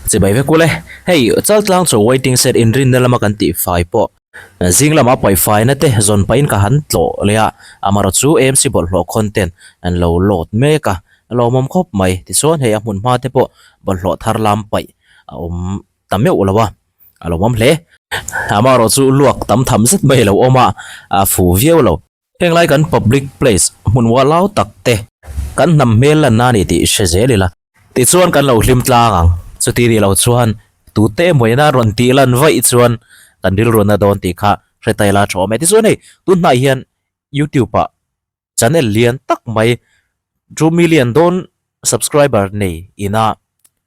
Chibai vek ule, hei Chaltlang chu waiting shed inrinna lama kan tihfai pawh zing lama paihfaina te zawn pahin ka han tlawh leh a, amarawh chu AMC bawlhhlawh content an lo load mek a, a lawmawm khawp mai. Tichuan hei a hmun hma te pawh bawlhhlawh thar lam paih a awm ta meuh lo a, a lawmawm hle. Amarawh chu luak tam tham zet mai a lo awm a, a fu viau lo. Heng lai kan public place hmun ualau tak te kan hnam hmel lanna a ni tih hre zel ila. Tichuan kan lo hlim tlang ang. Chuti nih lo chuan tute emaw ina rawn tih lan vaih chuan kan rilruanna dawn tih kha hre ta ila tha awm e. Tichuan hei tunhnai hian youtube ah channel lian tak mai two million dawn subscriber nei ina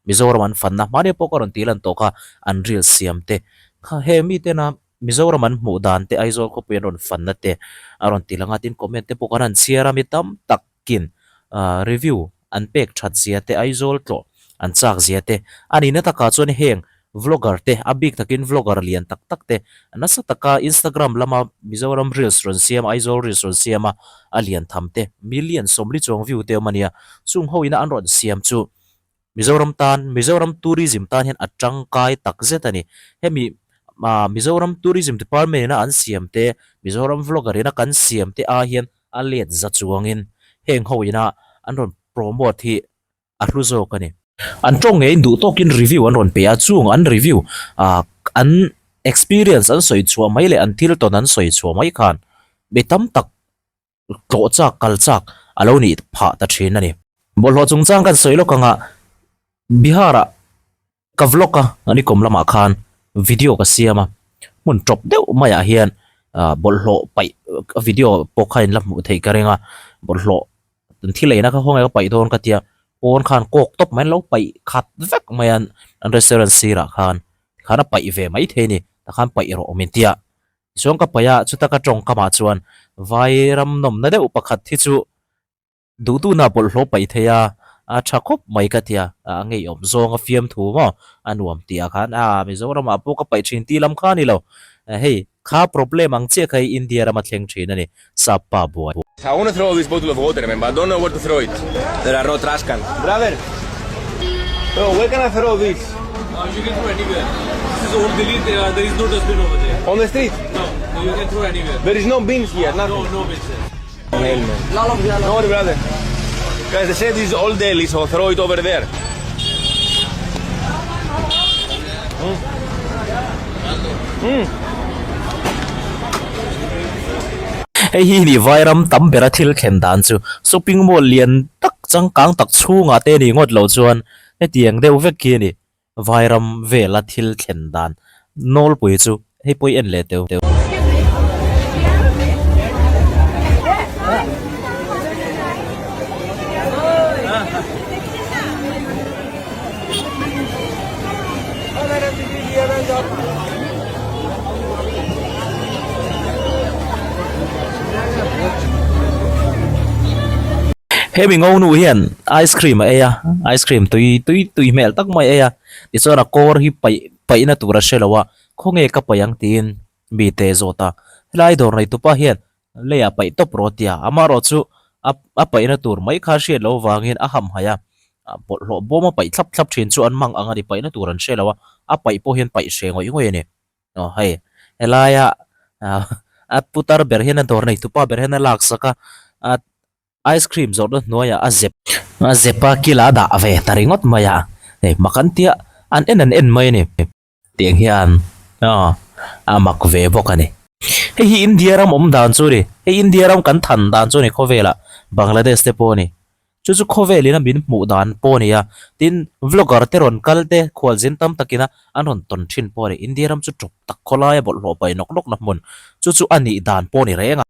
Mizoram an fanna hmani pawh ka rawn tih lan tawh kha an reel siam te kha he mi tena Mizoram an hmuh dan te Aizawl khawpui an rawn fanna te a rawn ti lang a tin comment te pawh kan han chhiar a mi tam takin ah review an pek that zia te Aizawl tlawh an chak zia te a nihna takah chuan heng vlogger te a bik takin vlogger lian tak tak te nasa taka Instagram lama Mizoram reels rawn siam Aizawl reels rawn siam a a lian tham te million sawmli chuang view te awm a nia chung ho ina an rawn siam chu Mizoram tan Mizoram tourism tan hian a tangkai tak zet a ni. Hemi ah Mizoram tourism department ina an siam te Mizoram vlogger ina kan siam te ai hian a let za chuangin heng ho ina an rawn promote hi a hlu zawk a ni. An tawng ngeiin duh tawkin review an rawn pe a, chung an review ah an experience an sawi chhuah mai leh an thil tawn an sawi chhuah mai khan mi tam tak tlawh chak kal chak a lo nih phah ta thin a ni. Bawlhhlawh chungchang kan sawi lawk anga Bihar ah ka vlog a an i kawm lamah khan video ka siam a, hmun tawp deuh maiah hian ah bawlhhlawh paih video pawh kha in la hmuh theih ka ring a, bawlhhlawh an thil eina kha khawnge ka paih dawn ka tia pawn khan kawk tawp mai an lo paih khat vek mai a an restaurant sirah khan tikhan a paih ve mai thei a ni takhan paih rawh min tia tichuan ka paih a chuta ka tawngkamah chuan vai ram nawmna deuh pakhat hi chu. Duhtuna bawlhhlawh paih thei a, a tha khawp mai ka tia, a ngeiawm zawng a fiamthu maw a nuam tih ah khan a Mizoramah pawh ka paih thin tih lam kha a ni lo, hei kha problem ang chiah kha hi India rama thleng thin a ni, sap pa buai. I wanna throw this bottle of water man but I don't know where to throw it there are no trash cans brother bro where can I throw this You can throw anywhere this is old Delhi there is no dustbin over there on the street no no you can throw anywhere there is no bins here nothing no no bins here. No worry, brother. Guys, they said this is old Delhi, so throw it over there. Hei hi ni Vairam tam bera thil thlen dan chu shopping mall lian tak changkang tak chhungah te ni ngawt lo chuan hetiang deuh vek hi a ni. Vairam vela thil thlen dan nawlpui chu hei pawh i en leh teuh. Hemi ngo nu hian ice cream a ei a ice cream tui tui tui hmel tak mai a ei a tichuan a kawr hi paih paihna tur a hre lo a khawnge ka paih ang tiin mi te zawt a helai dawr nei tupa hian leiah paih tawp rawh a ti a amaherawh chu a a paihna tur mai kha hriat loh avangin a hamhaih a bawlhhlawh bawm a paih thlap thlap thin chu an mang ang a ni paihna tur an hre lo a a paih pawh hian paih hre ngawih ngawih a ni. Aw hei helaia ah a putar ber hian a dawr nei tupa ber hian a lak sak a a ice cream zawrhna hnuaiah a zep a zep a kila a dah ve ta ringawt mai a hei mak an tia an en an en mai a ni tiang hian aw a mak ve bawk a ni hei hi India ram awm dan chu a ni hei India ram kan than dan chu a ni khawvelah Bangladesh te pawh a ni. Chu chu khawvel ina min hmuh dan pawh a ni a, tin vlogger te rawn kal te khualzin tam takina an rawn tawn thin pawh a ni. India ram chu tawp tak khawlaia bawlhhlawh paih nawk nawk na hmun chu chu a nih dan pawh a ni reng a.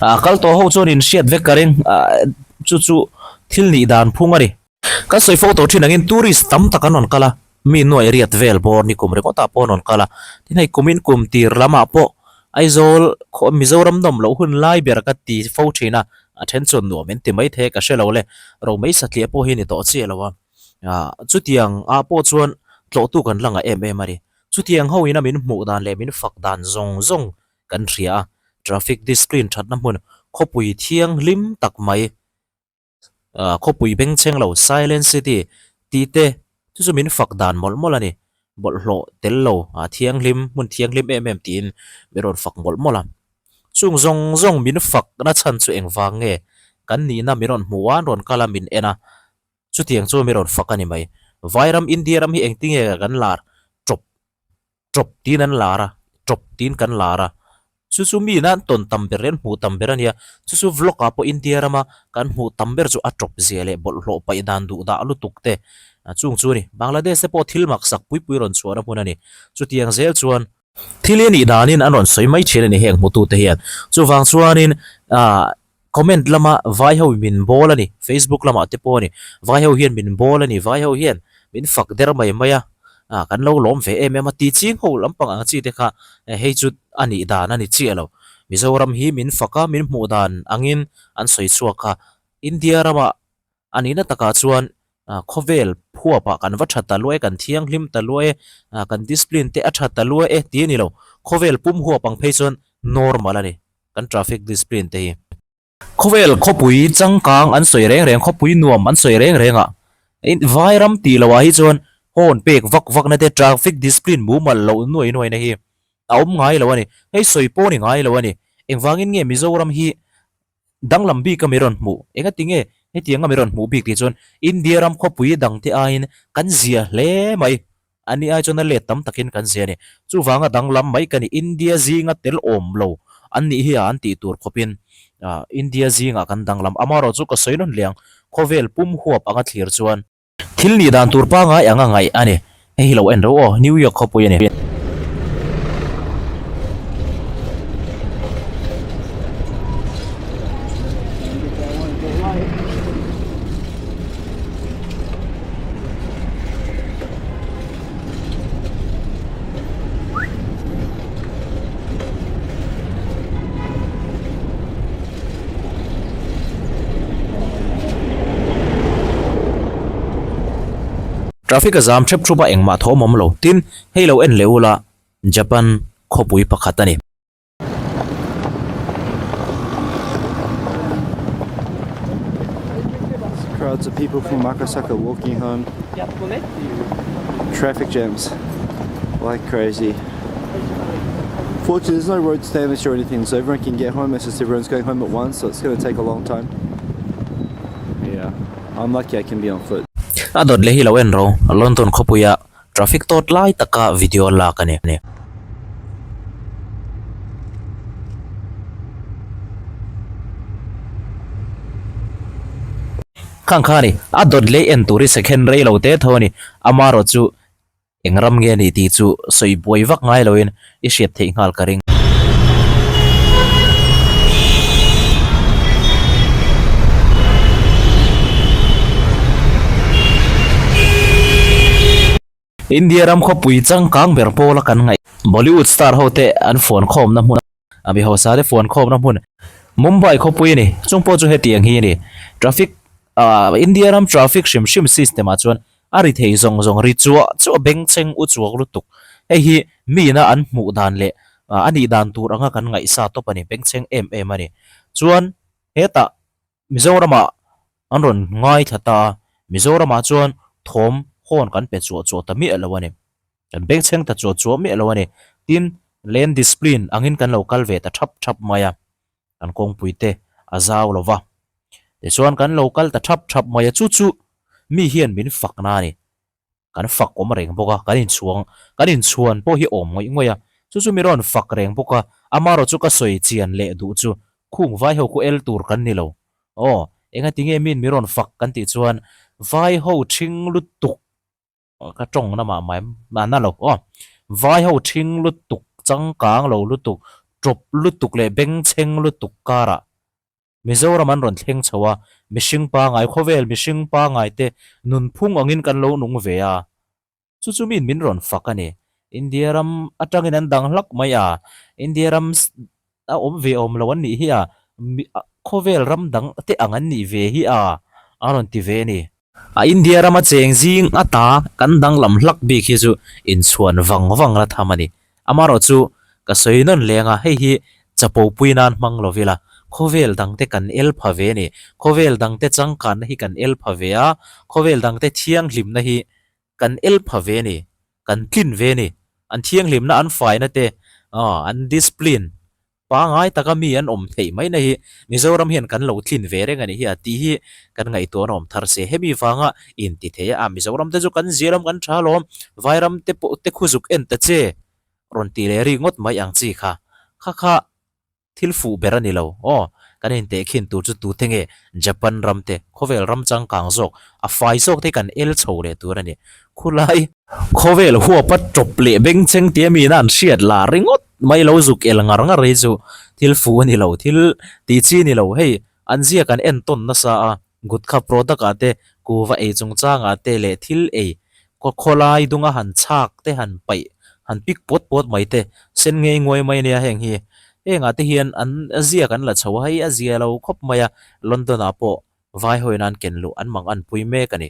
A kal tawh ho chuan in hriat vek ka ring, chu chu thil nih dan phung a ni. Kan sawi fo tawh thin angin tourist tam tak an rawn kal a, mi nuaih riat vel bawr ni kum ringawtah pawh an rawn kal a, tin hei kumin kum tir lamah pawh Aizawl khaw Mizoram nawm loh hun lai ber ka ti fo thin a, a then chuan nuam in ti mai thei ka hre lo le, romei satliah pawh hi ni tawh chiah lo a, ah chutiang ah pawh chuan tlawhtu kan la ngah em em a ni, chutiang ho ina min hmuh dan leh min fak dan zawng zawng kan hria a, traffic discipline thatna hmun khawpui thianghlim tak mai. Khawpui bengchheng lo, Silent City, tih te, Chu chu min fak dan mawlh mawlh a ni. Bawlhhlawh tel lo a thianghlim, hmun thianghlim em em tiin min rawn fak mawlh mawlh a. Chung zawng zawng min fak na chhan chu engvang nge? Kan nihna min rawn hmu a, an rawn kal a, min en a. Chutiang chu mi rawn fak a ni mai. Vairam, India ram hi engtinge kan lar tawp tawp tiin an lar a, tawp tiin kan lar a. Chu chu mi nan tawn tam ber leh an hmuh tam ber a nia. Chu chu vlog ah pawh India rama kan hmuh tam ber chu a tawp zia leh bawlhhlawh paih dan duh dah lutuk te chung chu a ni. Bangladesh te pawh thil mak sak pui pui rawn chhuahna hmun a ni. Chutiang zel chuan thil hi a nih danin an rawn sawi mai thin a ni heng hmutute hian. Chuvang chuanin ah comment lama vai ho min bawl a ni, Facebook lamah te pawh a ni, vai ho hian min bawl a ni, vai ho hian min fak der mai mai a, ah kan lo lawm ve em em a tih ching ho lampang ang chi te kha hei chu a nih dan a ni chiah lo. Mizoram hi min fak a, min hmuh dan angin an sawi chhuak a, India ramah A nihna takah chuan khawvel phuapah kan va tha ta luai e, kan thianghlim ta luai e, kan discipline te a tha ta luai e tih a ni lo. Khawvel pum huap ang phei chuan normal a ni kan traffic discipline te hi. Khawvel khawpui changkang an sawi reng reng, khawpui nuam an sawi reng reng a, vai ram tih loh ah hi chuan horn pek vak vak na te traffic discipline mumal loh nuai nuai na hi a awm ngai lo a ni. Hei sawi pawh a ni ngai lo a ni. Engvangin nge Mizoram hi Danglam bik a mi rawn hmuh. Engati nge hetiang a mi rawn hmuh bik tih chuan India ram khawpui dangte aiin kan zia hle mai. A ni ai chuan a let tam takin kan zia a ni. Chuvanga danglam mai ka ni. India zinga tel awm lo an nih hi a an tih tur khawpin India zingah kan danglam. Amaherawh chu ka sawi nawn leh ang, khawvel pum huap anga thlir chuan. Thil nih dan tur pangai ang a ngaih a ni. Hei hi lo en ro aw, New York khawpui a ni. Traffic a zam thep thup a engmah thawm awm lo. Tin, hei lo en leh ula Japan khawpui pakhat a ni. Crowds of people from Akasaka walking home. Traffic jams like crazy. Fortunately, there's no roads damage or anything, so everyone can get home. It's just everyone's going home at once, so it's going to take a long time. Yeah, I'm lucky I can be on foot. A dawt leh hi lo en ro, London khawpuia traffic tawt lai taka video lak a ni. Khang kha a ni, a dawt leh en tur hi second rei lo te tho a ni, amaherawh chu Eng ram nge ni tih chu sawi buai vak ngai loin i hriat theih nghal ka ring. India ram khawpui changkang ber pawla kan ngaih. Bollywood star ho te an fuan khawmna hmun a mi hausa te fuan khawmna hmun Mumbai khawpui a ni. Chung pawh chu hetiang hi a ni. Traffic ah India ram traffic hrim hrim system ah chuan A ri thei zawng zawng ri chuah chuah bengchheng u chuak lutuk. Hei hi miina an hmuh dan leh a nih dan tur anga kan ngaihsa tawp a ni, bengchheng em em a ni. Chuan hetah Mizoramah an rawn ngaithla ta a, Mizoramah chuan thawm hawn kan pe chuah chuah ta miah lo a ni. Kan bengchheng ta chuah chuah miah lo a ni. Tin, lane discipline angin kan lo kal ve ta thap thap mai a. Kan kawngpui te a zau lo va. Tichuan kan lo kal ta thap thap mai a, chu chu mi hian min fak na a ni. Kan fak awm reng bawk a, kan inchhuang, kan inchhuan pawh hi awm ngawih ngawih a, chu chu mi rawn fak reng bawk a, amaherawh chu ka sawi chian leh duh chu khung vai ho khu el tur kan ni lo. Aw, engati nge miin mi rawn fak kan tih chuan vai ho ṭhing lutuk Ka tawng na mah mai a na lo aw. Vai ho thing lutuk, changkang lo lutuk, tawp lutuk leh bengchheng lutuk karah Mizoram an rawn thleng chho a, mihring pangai khawvel mihring pangai te nunphung angin kan lo nung ve a. Chu chu miin min rawn fak a ni. India ram atangin an dang hlak mai a, India ram a awm ve awm lo an nih hi a, khawvel ram dang te ang an nih ve hi a, a rawn ti ve a ni. A India rama cheng zing ata kan danglam hlak bik hi chu inchhuan vang vang la tham a ni. Amaherawh chu ka sawi nawn leng a, hei hi chapo pui nan hmang lo ila, khawvel dangte kan el pha ve a ni. Khawvel dangte changkanna hi kan el pha ve a, khawvel dangte thianghlimna hi. Kan el pha ve ni, kan tlin ve ni, an thianghlimna an faina te, an discipline pangai taka mi an awm theih mai na hi Mizoram hian kan lo tlin ve reng a nih hi a tih hi kan ngaihtuahna awm thar se. Hemi vanga inti thei a, Mizoram te chu kan zia lam kan tha alawm, Vairam te pawh te khuzuk en ta che rawn tih leh rik ngawt mai ang chi kha. Kha kha Thil fuh ber a ni lo. Aw, kan intehkhin tur chu tute nge? Japan ram te, khawvel ram changkang zawk, a fai zawk te kan el chho leh tur a ni. Khulai. Khawvel huapa tawp leh bengchheng tia miin an hriat la ringawt mai lo zuk el ngar ngar hi chu thil fuh a ni lo, thil tih chi a ni lo. Hei, an zia kan entawn nasa a, gutkha product ah te, kuva ei chungchang ah te leh thil ei khawlai dunga han chhak te han paih han pik puat puat mai te sen ngei nguai mai ania heng hi. Hengah te hian an ziak an la chho a, hei a zia lo khawp mai a, London ah pawh vai hawi nan ken luh an mang an pui mek a ni.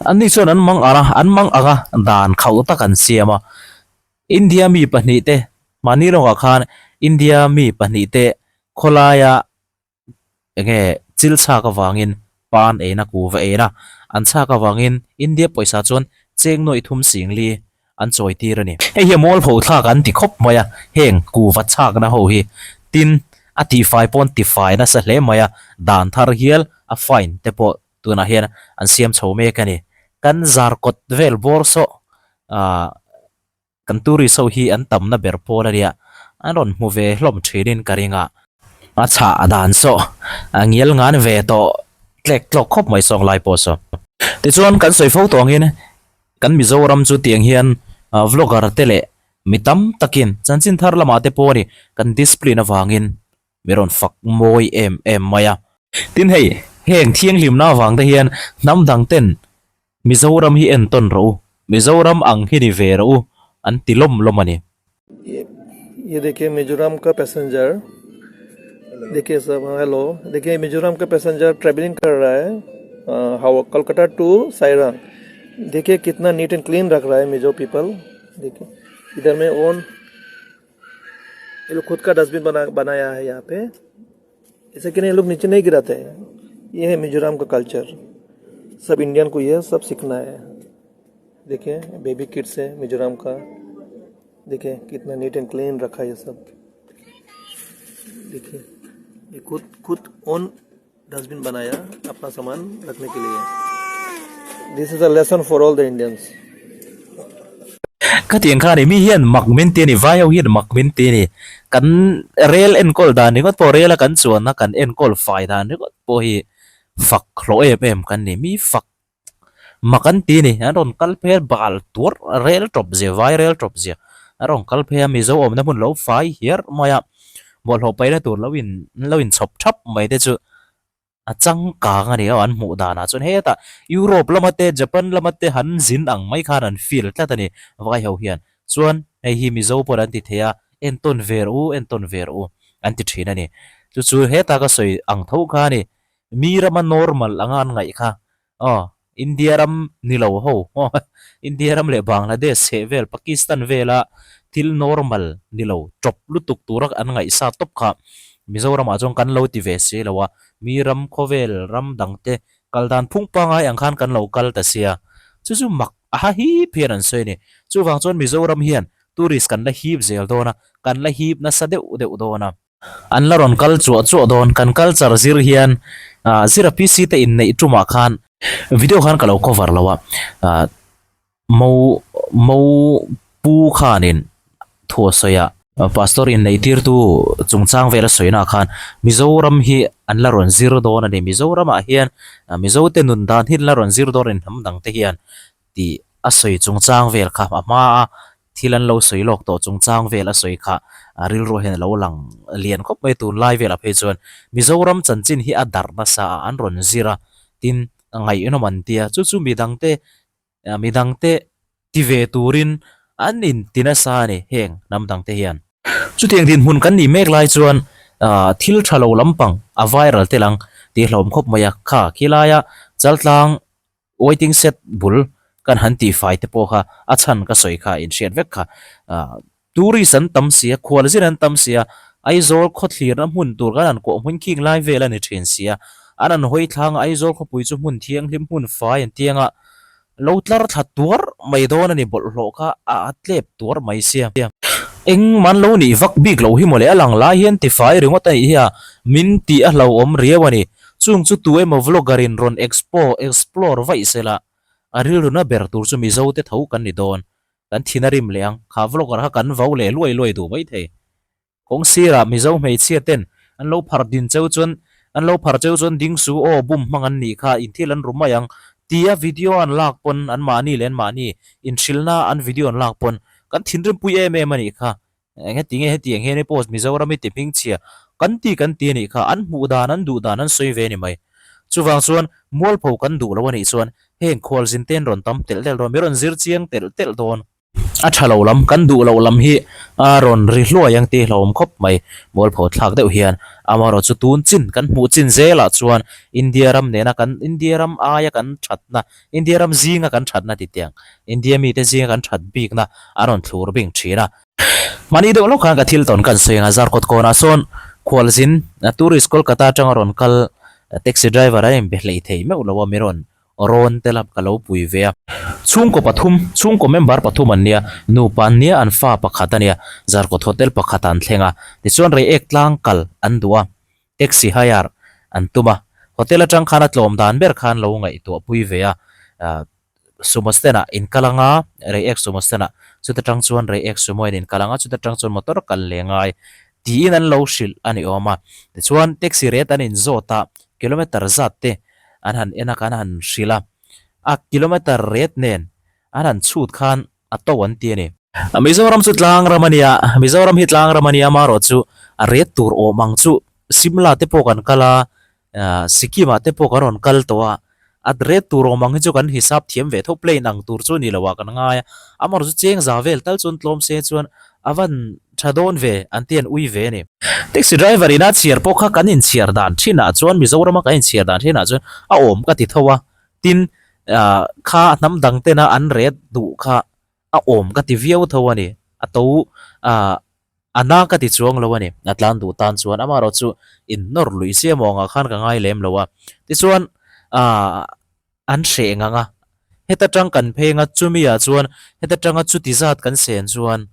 Anni chuan an mang ang a, an mang ang a, dan khauh tak an siam a. India mi pahnih te, mahni lawngah khan India mi pahnih te khawlaia Enge chil chhak avangin pan eina kuva eina an chhak avangin India pawisa chuan cheng nuaih thum singli an chawi tir a ni. Hei hi a mual pho thlak an ti khawp mai a, heng kuva chhakna ho hi tin a tihfai pawn tifai nasa hle mai a, dan thar hial a fine te pawh tunah hian an siam chho mek a ni. Kan zar kawt vel bawr saw ah Kan tourist ho hi an tamna ber pawl a nia, an rawn hmu ve hlawm thinin ka ring a. A chhah dan saw a ngial ngan ve tawh tlek tlawk khawp mai sawng lai pawh saw. Tichuan kan sawi fo tawh angin kan Mizoram chu tiang hian vlogger te leh mi tam takin chanchin thar lamah te pawh a ni kan discipline avangin mi rawn fak mawi em em mai a. Tin hei, heng thianghlimna avang te hian hnam dang ten Mizoram hi entawn rawh u, Mizoram ang hi ni ve rawh u an ti lawm lawm a ni. ये देखिए मिजोरम का passenger देखिए सब hello देखिए मिजोरम का passenger travelling कर रहा है हवा कलकत्ता टू साइरंग देखिए कितना neat and clean रख रहा है मिजो पीपल देखिए इधर में ओन ये लोग खुद का डस्टबिन बना बनाया है यहाँ पे ऐसा कि नहीं लोग नीचे नहीं गिराते हैं ये है मिजोरम का कल्चर सब इंडियन को ये सब सीखना है देखिए बेबी किड्स है मिजोरम का देखिए कितना neat and clean रखा है ये सब देखिए ये खुद खुद ओन डस्टबिन बनाया अपना सामान रखने के लिए this is a lesson for all the Indians Ka tiang kha ni mi hian mak min ti a ni, vai ho hian mak min ti a ni. Kan rel enkawl dan ringawt pawh rel a kan chuanna kan enkawl fai dan ringawt pawh hi fak hlawh em em kan ni. Mi fak mak an ti a ni, an rawn kal phei a bal tuar rel tawp zia, vai rel tawp zia an rawn kal phei a Mizo awmna hmun lo fai hiar mai a, bawlhhlawh paihna tur lo in lo inchhawp thap mai te chu A changkang a ni a, an hmuh danah chuan hetah Europe lama te, Japan lama te han zin ang mai khan an feel tlat a ni vai ho hian. Chuan hei hi Mizo pawh an ti thei a, entawn ve rawh u, entawn ve rawh u an ti thin a ni. Chu chu heta ka sawi ang tho kha a ni, mi rama normal anga an ngaih kha aw India ram ni lo ho aw India ram leh Bangladesh chheh vel Pakistan vela thil normal ni lo tawp lutuk tura an ngaihsa tawp kha Mizoramah chuan kan lo ti ve si lo a, mi ram khawvel ram dang te kal dan phung pangai ang khan kan lo kal ta sia chu chu mak a ha hip hian an sawi a ni. Chuvang chuan Mizoram hian tourist kan la hip zel dawn a, kan la hip nasa deuh deuh dawn a. An la rawn kal chuah chuah dawn, kan culture zir hian zira PC te inneih tumah khan video khan ka lo cover lo a, mo mo pu khanin thu a sawi a, pastor inneih tirtu chungchang vel a sawi na khan Mizoram hi an la rawn zir dawn a ni, Mizoram ah hian Mizo te nun dan hi an la rawn zir dawn a ni hnam dang te hian tih a sawi chungchang vel kha a hma a Thil an lo sawi lawk tawh chungchang vel a sawi kha rilru hian a lo lang lian khawp mai. Tunlai velah phei chuan Mizoram chanchin hi a darh nasa a, an rawn zir a, tin ngaihnawm an ti a, chu chu midangte midangte ti ve turin an inti nasa a ni heng hnam dangte hian. Chutiang dinhmun kan nih mek lai chuan thil tha lo lampang a viral tel ang tih hlawm khawp mai a, kha khilaia Chaltlang Waiting shed bul kan han tih fai te pawh kha a chhan ka sawi kha inhriat vek kha. Ahh tourist an tam si a, khual zir an tam si a, Aizawl khawthlirna hmun tur kan han kawh hmun khing lai vel a ni thin si a, an han hawi thlang a, Aizawl khawpui chu hmun thianghlim hmun fai an tiang a. Lo tlar thla tuar mai dawn a ni bawlhhlawh kha a tlep tuar mai sia. Engmah an lo nih vak bik loh hi mawle a lang lai hian tifai ringawt a nih hi a, min tih a hlauhawm riau a ni. Chung chu tu emaw vlogger in rawn expo, explore vaih sela, a rilruna ber tur chu Mizo te tho kan ni dawn. Kan thin a rim leh ang, kha vlogger kha kan vo leh luai luai duh maithei. Kawng sirah Mizo hmeichhia ten an lo phar din cheu chuan an lo phar cheu chuan ding su aw bum hmang an nih kha in thil an ru mai ang tia video an lak pawn an mahni leh an mahni inhrilhna an video an lak pawn kan thinrim pui em em a nih kha eng heti nge hetiang hian i post Mizoram i ti hmingchhia kan ti kan ti a nih kha an hmuh dan an duh dan an sawi ve a ni mai chuvang chuan mualpho kan duh lo a nih chuan heng khualzin te an rawn tam telh telh dawn mi rawn zir chiang telh telh dawn. A tha lo lam, kan duh loh lam hi a rawn ri hluai ang tih hlauhawm khawp mai. Mualpho thlak deuh hian amaherawh chu tun chin kan hmuh chin zelah chuan India ram nena kan India ram aia kan thatna, India ram zinga kan thatna ti tiang, India mite zinga kan that bikna a rawn thlur bing thin a. Mahni deuh lawk khan ka thil tawn kan sawi ang a, Zarkawt kawnah sawn khualzin tourist Kolkata atanga rawn kal taxi driver a inbe hleih thei meuh lo a, mi rawn Rawn te lam ka lo pui ve a. Chhungkaw pathum, chhungkaw member pathum an nia, nupa an nia, an fa pakhat a nia, Zarkawt Hotel pakhat an thleng a, tichuan Reiek tlang kal an duh a, taxi hire an tum a, hotel atang khan a tlawm dan ber khan lo ngaihtuah pui ve a, sumo stand ah in kal anga, Reiek sumo stand ah, chuta tang chuan Reiek sumo in in kal anga, chuta tang chuan motor kal leh ngai tiin an lo hrilh a ni awm a, tichuan taxi rate an inzawt a, kilometer zat te an han en a kan han hrilh a, a kilometer ret nen an han chhut khan a to an ti a ni. Mizoram chu tlang ram a nia, Mizoram hi tlang ram a nia amaherawh chu a ret tur awm ang chu Simla te pawh kan kal a, Sikkim ah te pawh kan rawn kal tawh a, a ret tur awm ang hi chu kan hisap thiam ve tho plane ang tur chu ni lo ah kan ngai a, amaherawh chu cheng za vel tal chuan tlawm se chuan a van tha dawn ve an ti an ui ve a ni. Taxi driver ina chhiar pawh kha kan inchhiar dan thinah chuan Mizorama kan inchhiar dan thinah chuan a awm ka ti tho a, tin kha hnam dang tena an ret duh kha a awm ka ti viau tho a ni, a to a na ka ti chuang lo a ni, a tlan duh tan chuan amaherawh chu innawr lui chiah maw angah khan ka ngai lem lo a, tichuan an hreh ngang a, heta tang kan pheng a chumi ah chuan heta tanga chuti zat kan sen chuan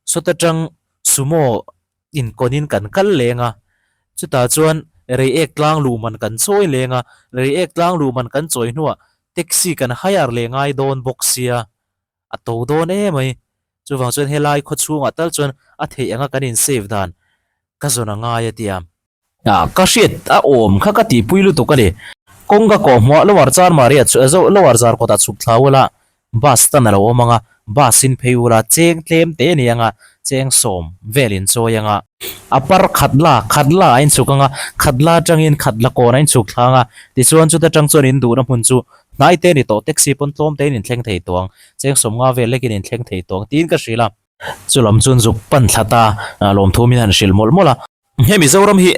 sawta tang sumo inkawnin kan kal leng a, chutah chuan Reiek tlang luh man kan chawi leng a, Reiek tlang luh man kan chawi hnuah taxi kan hire leh ngai dawn bawk sia, a to dawn em mai, chuvang chuan helai khaw chhungah tal chuan a theih anga kan in save dan ka zawn a ngai a tia. Ka hriat a awm kha ka tihpui lutuk a ni. Kawng ka kawh hmuah Lower Charmaria chu Lower Zarkawtah chhuk thla ula bus tan a lo awm ang a, bus in phei ula cheng tlem te ni ang a, cheng sawm vel in chawi ang a. A par khat la, khat la a inchhuk ang a, khat la atangin khat la kawn a inchhuk thla ang a, tichuan chuta tang chuan in duhna hmun chu hnai te ni tawh taxi pawn tlawm tein in thleng thei tawh ang, cheng sawmnga vel lekin in thleng thei tawh ang tiin ka hrilh a. Chu lam chuan zuk pan thla ta lawmthu min han hrilh mawlh mawlh a. He Mizoram hi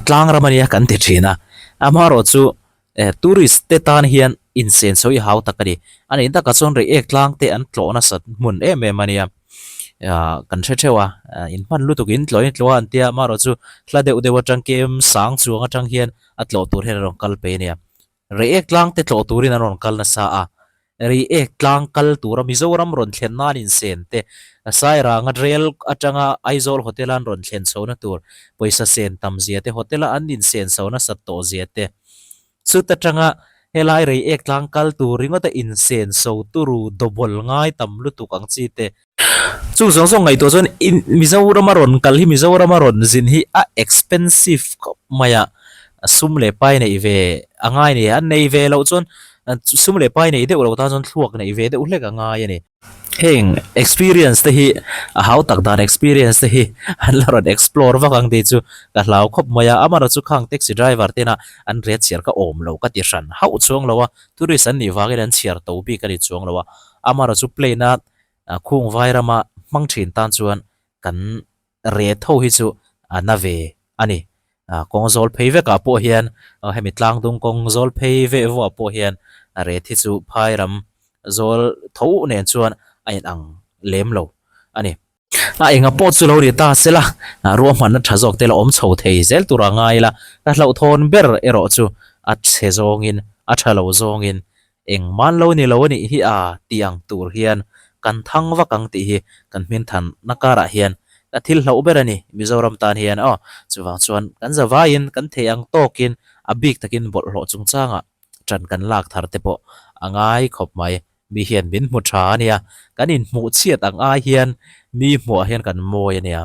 tlang ram a nia kan ti thin a, amaherawh chu tourist te tan hian insenso hi hau tak a ni. A nih takah chuan Reiek tlang te an tlawh nasat hmun em em a nia, kan hre theuh a, in hman lutuk in tlawh in tlawh a an tia, amaherawh chu hla deuh deuh atang kem sang chuang atang hian a tlawh tur hian a rawn kal pei a nia. Reiek tlang te tlawh turin an rawn kal nasa a, Reiek tlang kal tura Mizoram rawn thlen nan insen te, Sairanga rel atanga Aizawl Hotel-a an rawn thlen chhohna tur pawisa sen tam zia te, Hotel-a an insen chho nasat tawh zia te, chut atanga helai Reiek tlang kal tur ringawta insen chho turu double ngai tam lutuk ang chi te. Chung zawng zawng ngaihtuah chuan Mizorama rawn kal hi Mizorama rawn zin hi a expensive khawp mai a, sum leh pai neih ve a ngai a ni. A nei ve loh chuan sum leh pai neih deuh loh tan chuan thluak neih ve deuh hlek a ngai a ni. Heng experience te hi a hau tak dan experience te hi an la rawn explore vak ang tih chu ka hlau khawp mai a, amaherawhchu chu khang taxi driver tena an ret chhiar ka awm lo ka ti hran hauh chuang lo a, tourist an nih vangin an chhiar to bik a ni chuang lo a, amaherawhchu plane a Khung vai rama hmang thin tan chuan kan ret ho hi chu a na ve a ni. Kawng zawl phei vekah pawh hian hemi tlangdung kawng zawl phei veh vuah pawh hian ret hi chu phai ram zawl tho nen chuan a inang lem lo a ni. A enga pawh chu lo ni ta se la, ruahmanna tha zawk te la awm chho thei zel tur a ngai la, ka hlauhthawn ber erawh chu a chhe zawngin, a tha lo zawngin. Engmah an lo ni lo a nih hi a tih ang tur hian kan thang vak ang tih hi kan hminthanna karah hian ka thil hlauh ber a ni Mizoram tan hian aw. Chuvang chuan kan zavaiin kan thei ang tawkin a bik takin bawlhhlawh chungchangah ṭan kan lak thar te pawh a ngai khawp mai. Mi hian min hmu ṭha a nia, kan inhmuh chhiat ang ai hian mi hmuah hian kan mawi a nia.